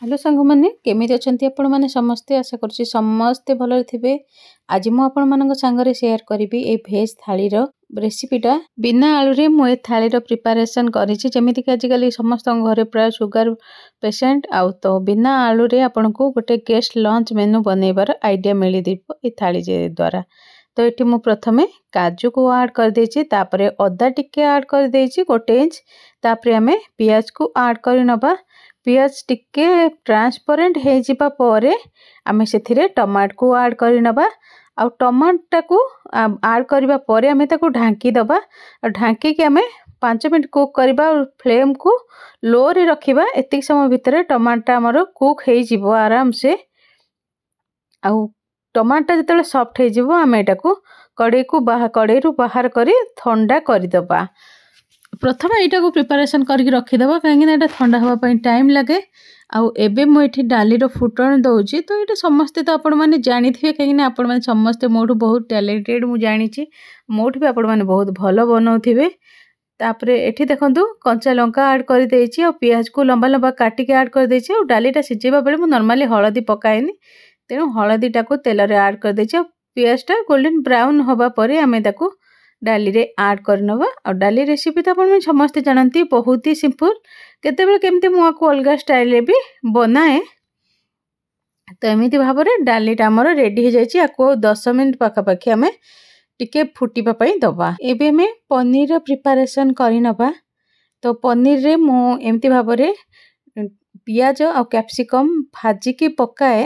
Hello ସାଙ୍ଗମାନେ, କେମିତି ଅଛନ୍ତି ଆପଣମାନେ ସମସ୍ତେ? ଆଶା କରୁଛି ସମସ୍ତେ ଭଲରେ ଥିବେ। ଆଜି ମୁଁ ଆପଣମାନଙ୍କ ସାଙ୍ଗରେ ସେୟାର କରିବି ଏଇ ଭେଜ୍ ଥାଳିର ରେସିପିଟା। ବିନା ଆଳୁରେ ମୁଁ ଏ ଥାଳିର ପ୍ରିପାରେସନ୍ କରିଛି। ଯେମିତିକି ଆଜିକାଲି ସମସ୍ତଙ୍କ ଘରେ ପ୍ରାୟ ସୁଗାର ପେସେଣ୍ଟ, ଆଉ ତ ବିନା ଆଳୁରେ ଆପଣଙ୍କୁ ଗୋଟେ ଗେଷ୍ଟ ଲଞ୍ଚ ମେନୁ ବନେଇବାର ଆଇଡ଼ିଆ ମିଳିଯିବ ଏ ଥାଳି ଦ୍ୱାରା। ତ ଏଠି ମୁଁ ପ୍ରଥମେ କାଜୁକୁ ଆଡ଼୍ କରିଦେଇଛି, ତାପରେ ଅଦା ଟିକେ ଆଡ଼୍ କରିଦେଇଛି 1 ଇଞ୍ଚ। ତାପରେ ଆମେ ପିଆଜକୁ ଆଡ଼୍ କରିନେବା। ପିଆଜ ଟିକେ ଟ୍ରାନ୍ସପରେଣ୍ଟ ହେଇଯିବା ପରେ ଆମେ ସେଥିରେ ଟମାଟୋକୁ ଆଡ଼୍ କରିନେବା, ଆଉ ଟମାଟୋଟାକୁ ଆଡ଼୍ କରିବା ପରେ ଆମେ ତାକୁ ଢାଙ୍କି ଦେବା, ଆଉ ଢାଙ୍କିକି ଆମେ 5 ମିନିଟ୍ କୁକ୍ କରିବା ଆଉ ଫ୍ଲେମ୍କୁ ଲୋରେ ରଖିବା। ଏତିକି ସମୟ ଭିତରେ ଟମାଟୋଟା ଆମର କୁକ୍ ହେଇଯିବ ଆରାମସେ। ଆଉ ଟମାଟୋଟା ଯେତେବେଳେ ସଫ୍ଟ ହେଇଯିବ, ଆମେ ଏଟାକୁ କଡ଼େଇକୁ କଡ଼େଇରୁ ବାହାର କରି ଥଣ୍ଡା କରିଦେବା। ପ୍ରଥମେ ଏଇଟାକୁ ପ୍ରିପାରେସନ୍ କରିକି ରଖିଦେବା, କାହିଁକିନା ଏଇଟା ଥଣ୍ଡା ହେବା ପାଇଁ ଟାଇମ୍ ଲାଗେ। ଆଉ ଏବେ ମୁଁ ଏଠି ଡାଲିର ଫୁଟଣ ଦେଉଛି। ତ ଏଇଟା ସମସ୍ତେ ତ ଆପଣମାନେ ଜାଣିଥିବେ, କାହିଁକିନା ଆପଣମାନେ ସମସ୍ତେ ମୋଠୁ ବହୁତ ଟ୍ୟାଲେଣ୍ଟେଡ଼ ମୁଁ ଜାଣିଛି, ମୋଠୁ ବି ଆପଣମାନେ ବହୁତ ଭଲ ବନାଉଥିବେ। ତାପରେ ଏଠି ଦେଖନ୍ତୁ, କଞ୍ଚା ଲଙ୍କା ଆଡ଼୍ କରିଦେଇଛି ଆଉ ପିଆଜକୁ ଲମ୍ବା ଲମ୍ବା କାଟିକି ଆଡ଼୍ କରିଦେଇଛି। ଆଉ ଡାଲିଟା ସିଝେଇବା ବେଳେ ମୁଁ ନର୍ମାଲି ହଳଦୀ ପକାଏନି, ତେଣୁ ହଳଦୀଟାକୁ ତେଲରେ ଆଡ଼୍ କରିଦେଇଛି। ଆଉ ପିଆଜଟା ଗୋଲ୍ଡେନ୍ ବ୍ରାଉନ୍ ହେବା ପରେ ଆମେ ତାକୁ ଡାଲିରେ ଆଡ଼୍ କରିନେବା। ଆଉ ଡାଲି ରେସିପି ତ ଆପଣମାନେ ସମସ୍ତେ ଜାଣନ୍ତି, ବହୁତ ହି ସିମ୍ପଲ୍। କେତେବେଳେ କେମିତି ମୁଁ ଆକୁ ଅଲଗା ଷ୍ଟାଇଲ୍ରେ ବି ବନାଏ। ତ ଏମିତି ଭାବରେ ଡାଲିଟା ଆମର ରେଡ଼ି ହେଇଯାଇଛି। ଆକୁ ଆଉ 10 ମିନିଟ୍ ପାଖାପାଖି ଆମେ ଟିକେ ଫୁଟିବା ପାଇଁ ଦେବା। ଏବେ ଆମେ ପନିରର ପ୍ରିପାରେସନ୍ କରିନେବା। ତ ପନିରରେ ମୁଁ ଏମିତି ଭାବରେ ପିଆଜ ଆଉ କ୍ୟାପ୍ସିକମ୍ ଭାଜିକି ପକାଏ।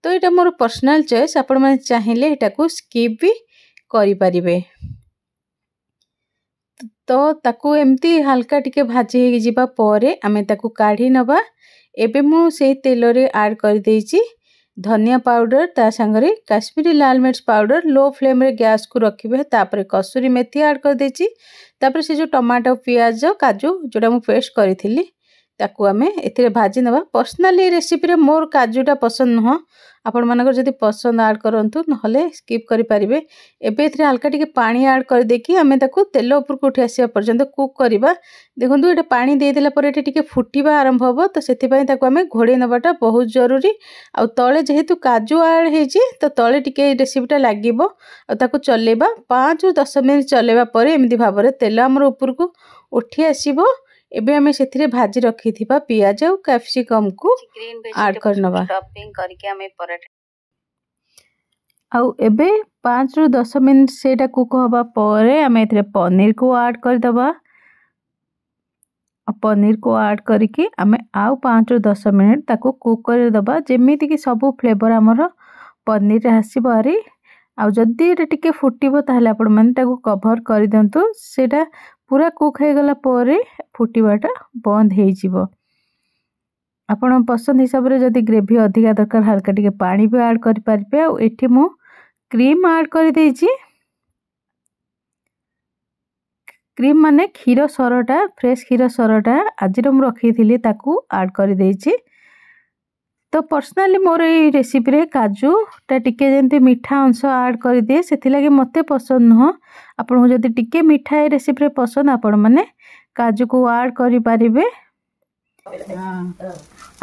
ତ ଏଇଟା ମୋର ପର୍ସନାଲ୍ ଚଏସ୍, ଆପଣମାନେ ଚାହିଁଲେ ଏଟାକୁ ସ୍କିପ୍ ବି କରିପାରିବେ। ତ ତାକୁ ଏମିତି ହାଲକା ଟିକେ ଭାଜି ହେଇଯିବା ପରେ ଆମେ ତାକୁ କାଢ଼ି ନେବା। ଏବେ ମୁଁ ସେଇ ତେଲରେ ଆଡ଼୍ କରିଦେଇଛି ଧନିଆ ପାଉଡ଼ର, ତା ସାଙ୍ଗରେ କାଶ୍ମୀରୀ ଲାଲ ମିର୍ଚ ପାଉଡ଼ର। ଲୋ ଫ୍ଲେମ୍ରେ ଗ୍ୟାସ୍କୁ ରଖିବେ। ତାପରେ କସୁରୀ ମେଥି ଆଡ଼୍ କରିଦେଇଛି। ତାପରେ ସେ ଯେଉଁ ଟମାଟୋ, ପିଆଜ, କାଜୁ ଯେଉଁଟା ମୁଁ ପେଷ୍ଟ କରିଥିଲି, ତାକୁ ଆମେ ଏଥିରେ ଭାଜି ନେବା। ପର୍ସନାଲି ରେସିପିରେ ମୋର କାଜୁଟା ପସନ୍ଦ ନୁହଁ। ଆପଣମାନଙ୍କର ଯଦି ପସନ୍ଦ ଆଡ଼୍ କରନ୍ତୁ, ନହେଲେ ସ୍କିପ୍ କରିପାରିବେ। ଏବେ ଏଥିରେ ହାଲକା ଟିକେ ପାଣି ଆଡ଼୍ କରିଦେଇକି ଆମେ ତାକୁ ତେଲ ଉପରକୁ ଉଠି ଆସିବା ପର୍ଯ୍ୟନ୍ତ କୁକ୍ କରିବା। ଦେଖନ୍ତୁ, ଏଇଟା ପାଣି ଦେଇଦେଲା ପରେ ଏଠି ଟିକେ ଫୁଟିବା ଆରମ୍ଭ ହେବ, ତ ସେଥିପାଇଁ ତାକୁ ଆମେ ଘୋଡ଼େଇ ନେବାଟା ବହୁତ ଜରୁରୀ। ଆଉ ତଳେ ଯେହେତୁ କାଜୁ ଆଡ଼୍ ହେଇଛି, ତ ତଳେ ଟିକେ ରେସିପିଟା ଲାଗିବ, ଆଉ ତାକୁ ଚଲେଇବା। 5ରୁ 10 ମିନିଟ୍ ଚଲେଇବା ପରେ ଏମିତି ଭାବରେ ତେଲ ଆମର ଉପରକୁ ଉଠି ଆସିବ। ଏବେ ଆମେ ସେଥିରେ ଭାଜି ରଖିଥିବା ପିଆଜ ଆଉ କ୍ୟାପ୍ସିକମ୍କୁ ଆଡ଼୍ କରିନେବା। କରିକି ଆମେ ପରଠା। ଆଉ ଏବେ 5ରୁ 10 ମିନିଟ୍ ସେଇଟା କୁକ୍ ହେବା ପରେ ଆମେ ଏଥିରେ ପନିରକୁ ଆଡ଼୍ କରିଦେବା। ପନିରକୁ ଆଡ଼୍ କରିକି ଆମେ ଆଉ 5ରୁ 10 ମିନିଟ୍ ତାକୁ କୁକ୍ କରିଦେବା, ଯେମିତିକି ସବୁ ଫ୍ଲେଭର୍ ଆମର ପନିରରେ ଆସିବ ଭାରି। ଆଉ ଯଦି ଏଇଟା ଟିକେ ଫୁଟିବ, ତାହେଲେ ଆପଣମାନେ ତାକୁ କଭର୍ କରିଦିଅନ୍ତୁ। ସେଇଟା ପୁରା କୁକ୍ ହେଇଗଲା ପରେ ଫୁଟିବାଟା ବନ୍ଦ ହେଇଯିବ। ଆପଣ ପସନ୍ଦ ହିସାବରେ ଯଦି ଗ୍ରେଭି ଅଧିକା ଦରକାର, ହାଲକା ଟିକେ ପାଣି ବି ଆଡ଼୍ କରିପାରିବେ। ଆଉ ଏଠି ମୁଁ କ୍ରିମ୍ ଆଡ଼୍ କରିଦେଇଛି। କ୍ରିମ୍ ମାନେ କ୍ଷୀର ସରଟା, ଫ୍ରେଶ୍ କ୍ଷୀର ସରଟା ଆଜିର ମୁଁ ରଖିଥିଲି, ତାକୁ ଆଡ଼୍ କରିଦେଇଛି। ତ ପର୍ସନାଲି ମୋର ଏଇ ରେସିପିରେ କାଜୁଟା ଟିକେ ଯେମିତି ମିଠା ଅଂଶ ଆଡ଼୍ କରିଦିଏ, ସେଥିଲାଗି ମୋତେ ପସନ୍ଦ ନୁହଁ। ଆପଣଙ୍କୁ ଯଦି ଟିକେ ମିଠା ଏ ରେସିପିରେ ପସନ୍ଦ, ଆପଣମାନେ କାଜୁକୁ ଆଡ଼୍ କରିପାରିବେ।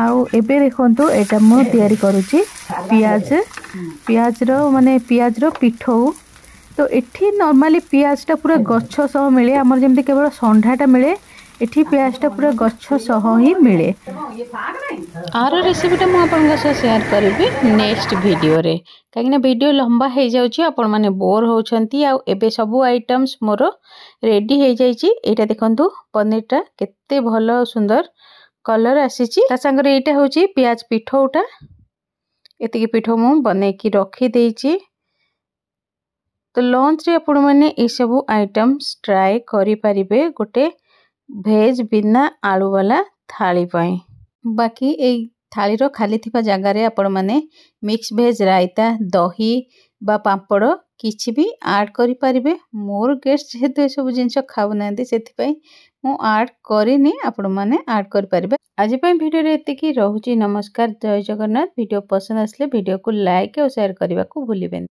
ଆଉ ଏବେ ଦେଖନ୍ତୁ, ଏଇଟା ମୁଁ ତିଆରି କରୁଛି ପିଆଜ, ପିଆଜର ମାନେ ପିଆଜର ପିଠଉ। ତ ଏଠି ନର୍ମାଲି ପିଆଜଟା ପୁରା ଗଛ ସହ ମିଳେ। ଆମର ଯେମିତି କେବଳ ଷଣ୍ଢାଟା ମିଳେ, ଏଠି ପିଆଜଟା ପୁରା ଗଛ ସହ ହିଁ ମିଳେ। ଆର ରେସିପିଟା ମୁଁ ଆପଣଙ୍କ ସହ ସେୟାର କରିବି ନେକ୍ସଟ ଭିଡ଼ିଓରେ, କାହିଁକିନା ଭିଡ଼ିଓ ଲମ୍ବା ହେଇଯାଉଛି, ଆପଣମାନେ ବୋର୍ ହେଉଛନ୍ତି। ଆଉ ଏବେ ସବୁ ଆଇଟମ୍ସ ମୋର ରେଡ଼ି ହେଇଯାଇଛି। ଏଇଟା ଦେଖନ୍ତୁ, ପନିରଟା କେତେ ଭଲ ସୁନ୍ଦର କଲର୍ ଆସିଛି। ତା ସାଙ୍ଗରେ ଏଇଟା ହେଉଛି ପିଆଜ ପିଠଉଟା। ଏତିକି ପିଠଉ ମୁଁ ବନେଇକି ରଖିଦେଇଛି। ତ ଲଞ୍ଚରେ ଆପଣମାନେ ଏସବୁ ଆଇଟମ୍ସ ଟ୍ରାଏ କରିପାରିବେ ଗୋଟେ ଭେଜ୍ ବିନା ଆଳୁ ବାଲା ଥାଳି ପାଇଁ। ବାକି ଏଇ ଥାଳିର ଖାଲି ଥିବା ଜାଗାରେ ଆପଣମାନେ ମିକ୍ସ ଭେଜ୍ ରାଇତା, ଦହି ବା ପାମ୍ପଡ଼ କିଛି ବି ଆଡ଼୍ କରିପାରିବେ। ମୋର ଗେଷ୍ଟ ଯେହେତୁ ଏସବୁ ଜିନିଷ ଖାଉନାହାନ୍ତି, ସେଥିପାଇଁ ମୁଁ ଆଡ଼୍ କରିନି, ଆପଣମାନେ ଆଡ଼୍ କରିପାରିବେ। ଆଜି ପାଇଁ ଭିଡ଼ିଓରେ ଏତିକି ରହୁଛି। ନମସ୍କାର, ଜୟ ଜଗନ୍ନାଥ। ଭିଡ଼ିଓ ପସନ୍ଦ ଆସିଲେ ଭିଡ଼ିଓକୁ ଲାଇକ୍ ଆଉ ସେୟାର କରିବାକୁ ଭୁଲିବେନି।